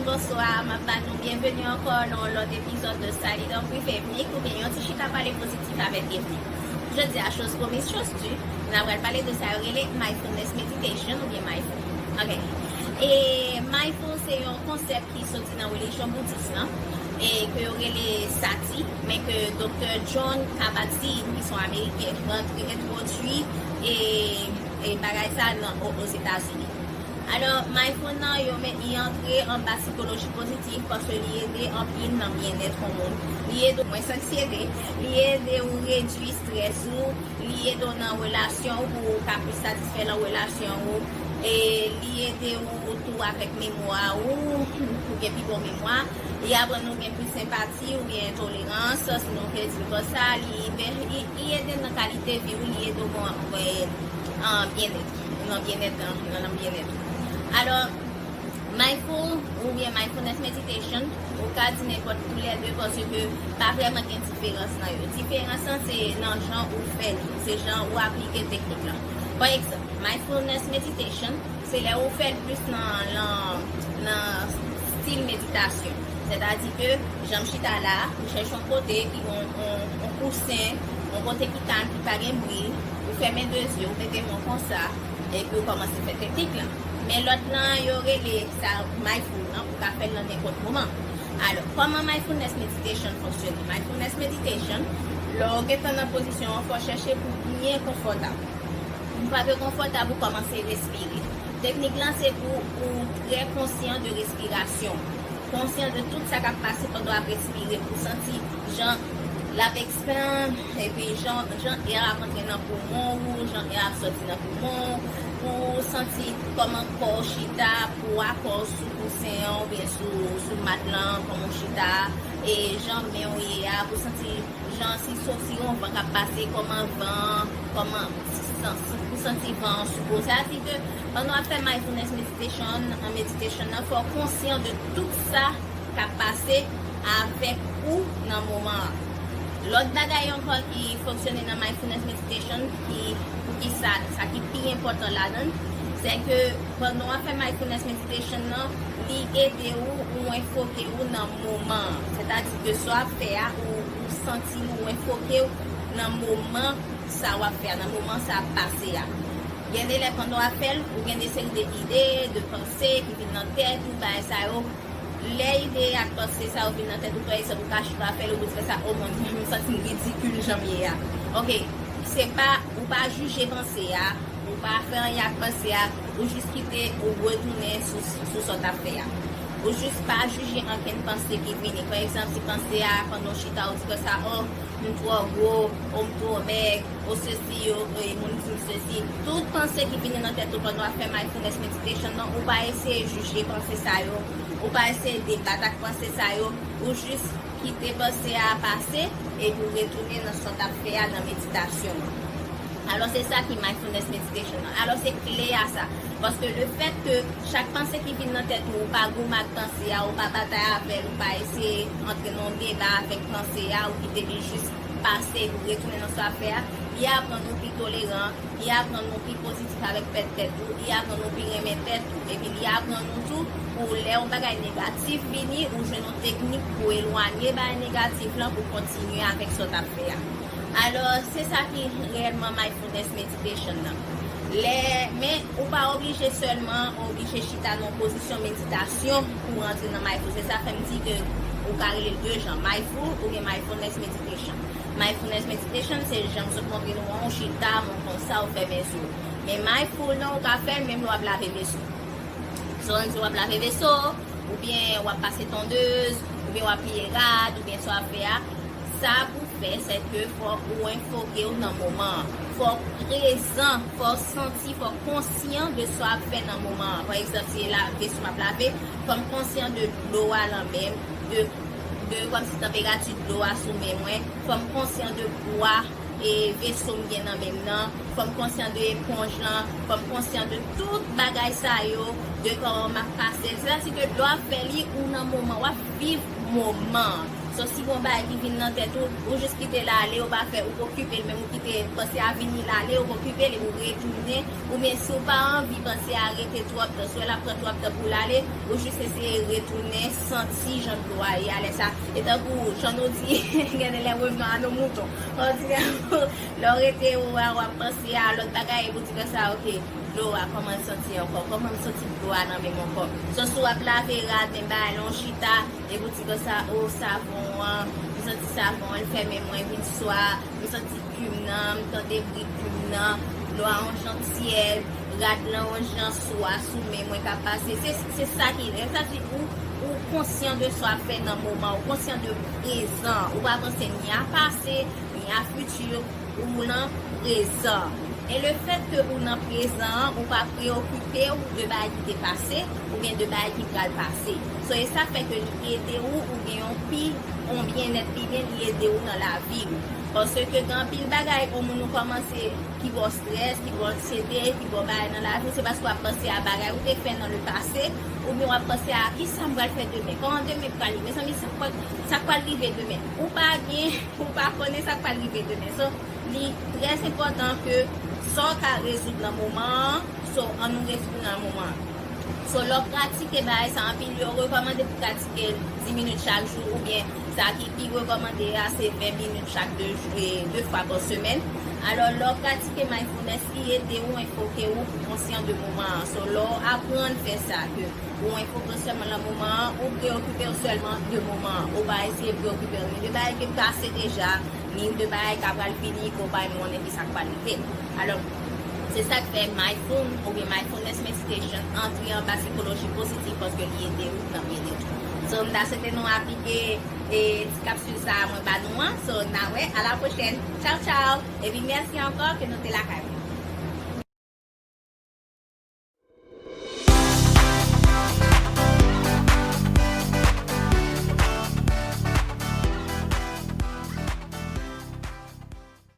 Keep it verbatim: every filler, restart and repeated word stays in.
Bonswa, m ap ba nou byenveni ankò nan yon lòt epizòd de Sali dan Prive Vnik oubyen yon ti chita pale pozitif avèk Evni. Jodi a, choz pwomiz, choz di, n ap pral pale de sa yo rele mindfulness meditation oubyen mindful. Ok. E mindful se yon konsèp ki soti nan relijyon boudis lan, e ke yo rele Sati, men ke Doktè Jon Kabat-Zinn, ki se yon Ameriken, rantre entwodui e, e bagay sa nan, o, Ozetazini. Alò, mindful nan, yo met, li antre anba sikoloji pozitif paske li ede anpil nan byennèt yon moun. Li ede w mwens anksiyete, li ede w redui estrès ou, li ede w nan relasyon ou pou w ka plis satisfè nan relasyon ou. E li ede w tou avèk memwa ou, pou gen pi bon memwa. Li aprann ou gen plis senpati ou gen tolerans, si nou vle di l konsa. Li, li, li ede nan kalite vi ou, li ede w gen, gen, an, byennèt, nan byennèt, nan, nan, nan byennèt ou. Alò, mindful oubyen mindfulness meditation, ou ka di nenpòt tou lè de paske pa vrèman gen diferans nan yo. Diferans lan se nan jan ou fè li, se jan ou aplike teknik lan. Pa egzanp, mindfulness meditation, se lè ou fè l plis nan, nan, nan stil meditasyon. Sètadi ke, jan m chita la, ou chèche yon kote ki yon, yon, yon kousen, yon kote ki kalm, ki pa gen bri, ou fèmen de zye, ou mete men w konsa, epi ou kòmanse fè teknik lan. Men lòt lan, yo rele sa mindful lan, ou ka fè l nan nenpòt moman. Alò, kòman mindfulness meditation fonksyone? Mindfulness meditation, lè w gentan nan pozisyon an, fò w chèche pou w byen konfòtab. Yon fwa ke w konfòtab, ou kòmanse respire. Teknik lan se pou ou trè konsyan de respirasyon. Konsyan de tout sa k ap pase pandan w ap respire, pou w santi jan l ap ekspann, epi jan, jan è a ap antre nan poumon ou, jan è a ap sòti nan poumon ou, pou w santi kòman kò w chita, pwa kò w sou kousen an oubyen sou, sou mat lan, kòman w chita, e jan men w ye a, pou w santi jan si, si yon van k ap pase, kòman van, kòman, si, si, pou w santi van an sou kò w. Sètadi ke pandan w ap fè mindfulness meditation, an meditation nan, fò w konsyan de tout sa k ap pase avèk ou nan moman an. Lòt bagay ankò ki fonksyone nan mindfulness meditation, ki, pou ki sa, sa ki pi enpòtan ladan l, se ke pandan w ap fè mindfulness meditation nan, li ede ou, ou enfoke ou nan moman an. Sètadi ke sa w ap fè a, ou, ou santi ou enfoke w nan moman sa w ap fè a, nan moman sa ap pase a. Gen de lè pandan w ap fè l, ou gen de seri de ide, de panse ki vin nan tèt ou, bagay sa yo. Lè ide ak panse sa yo vin nan tèt ou, pa egzanp, ou ka chita fè l, ou di konsa, o, mwen, m santi m ridikil jan m ye a. Ok, se pa, ou pa jije panse a, ou pa fè anyen ak panse a, ou jis kite, ou retounen sou, sou sa w t ap fè a. Ou jis pa jije ankenn panse ki vini. Pa egzanp, si panse a, pandan w chita, ou di konsa, o, m twò gwo, o m twò mèg, o sesi, o, e, moun di m sesi. Tout panse ki vini nan tèt ou pandan w ap fè mindfulness meditation nan, ou pa eseye jije panse sa yo, ou pa eseye debat ak panse sa yo, ou jis kite panse a pase, epi w retounen nan sa w t ap fè a nan meditasyon an. Alò, se sa ki mindfulness meditation nan. Alò, se kle a sa. Paske le fèt ke chak panse ki vin nan tèt ou, ou pa goumen ak panse a, ou pa batay avè l, ou pa eseye antre nan yon deba avèk panse a, ou kite li jis pase, ou retounen nan sa w ap fè a, li aprann ou pi toleran, li aprann ou pi pozitif avèk pèt tèt ou, li aprann ou pi renmen tèt ou, epi li aprann ou tou, pou lè yon bagay negatif vini, ou jwenn yon teknik pou elwanye bagay negatif lan, pou kontinye avèk sa w t ap fè a. Alò, se sa ki reyèlman mindfulness meditation nan. Lè, men ou pa oblije sèlman oblije chita nan pozisyon meditasyon pou w antre nan mindful. Se sa fè m di ke ou ka rele l de jan, mindful oubyen mindfulness meditation. Mindfulness meditation, se jan m sot montre nou an, ou chita, men konsa, ou fèmen zye w. Men mindful nan, ou ka fè l menm lè w ap lave veso. Sa w di w ap lave veso, oubyen w ap pase tondez, oubyen w ap pliye rad, oubyen sa w ap fè a. Sa pou fè, se ke fòk ou enfoke w nan moman an. Fòk prezan, fòk santi, fòk konsyan de sa w ap fè nan moman an. Pa egzanp, si se la, veso m ap lave, fò m konsyan de dlo a nan men m, de, de kòmsi tanperati dlo a sou men mwen, fò m konsyan de pwa e veso m gen nan men m nan, fò m konsyan de eponj lan, fò m konsyan de tout bagay sa yo, de kòman m ap pase l. Sètadi ke lè w ap fè li, ou nan moman, w ap viv moman an. So, si gon bagay ki vin nan tèt ou, ou jis kite l ale, ou pa fè, ou pa okipe l, menm ou kite panse a vini l ale, ou pa okipe l, epi ou retounen, oubyen si w pa anvi panse a rete twòp tan, si w wè l ap pran twòp tan pou l ale, ou jis eseye retounen, santi jan dlo a ye a lè sa. E tankou, jan nou di, gen de lè revenons à nos moutons. Lè w rete ou a, w ap panse a lòt bagay, epi w di konsa, ok, dlo a, kòman l santi ankò? Kòman m santi dlo a nan men m ankò? So, si w ap lave rad, men bagay la, w chita, epi w di konsa, o, savon an, m santi savon an, l fè men mwen vin swa, m santi kum nan, m tande bri kum nan, dlo a yon jan tyèd, rad lan yon jan swa sou men mwen k ap pase. Se, se sa ki, sa di ou, ou konsyan de sa w ap fè nan moman, ou konsyan de prezan, ou pa panse ni a pase, ni a fiti, ou nan prezan. E le fèt ke ou nan prezan an, ou pa preokipe w de bagay ki te pase, oubyen de bagay ki pral pase. So, e sa fè ke li ede ou, ou gen yon pi, yon byennèt pi byen, li ede ou nan lavi ou. Paske gen anpil bagay, yon moun ou kòmanse ki ba w strès, ki ba w anksiyete, ki ba w bagay nan lavi w, se paske w ap panse a bagay ou te fè nan le pase, oubyen w ap panse a kisa m pral fè demen, kòman demen pral ye, mezanmi, sa k pral, sa k pral rive demen. Ou pa gen, ou pa konnen sa k pral rive demen. So, li trè enpòtan ke sa w ka rezoud nan moman an, so, ann nou rezoud nan moman an. So, lè w pratike bagay sa anpil, yo rekòmande pou pratike l dis minit chak jou, oubyen sa ki pi rekòmande a, se ven minit chak de jou, e de fwa pa semèn. Alò, lè w pratike mindfulness, li ede ou enfoke ou pou konsyan de moman an. So, lè w aprann fè sa, ke ou enfoke w sèlman nan moman an, ou preokipe w sèlman de moman an. Ou pa eseye preokipe w ni de bagay ki pase deja, ni de bagay k ap pral vini, ke w pa menm konnen kisa k pral rive. Alò, se sa k fè mindful oubyen mindfulness meditation antre anba sikoloji pozitif paske li ede ou nan byennèt ou. So, m ta swete nou aplike e ti kapsil sa a mwen ba nou an. So, n a wè, a la pwochèn. Tchaw, tchaw. Epi mèsi ankò ke nou te lakay mwen.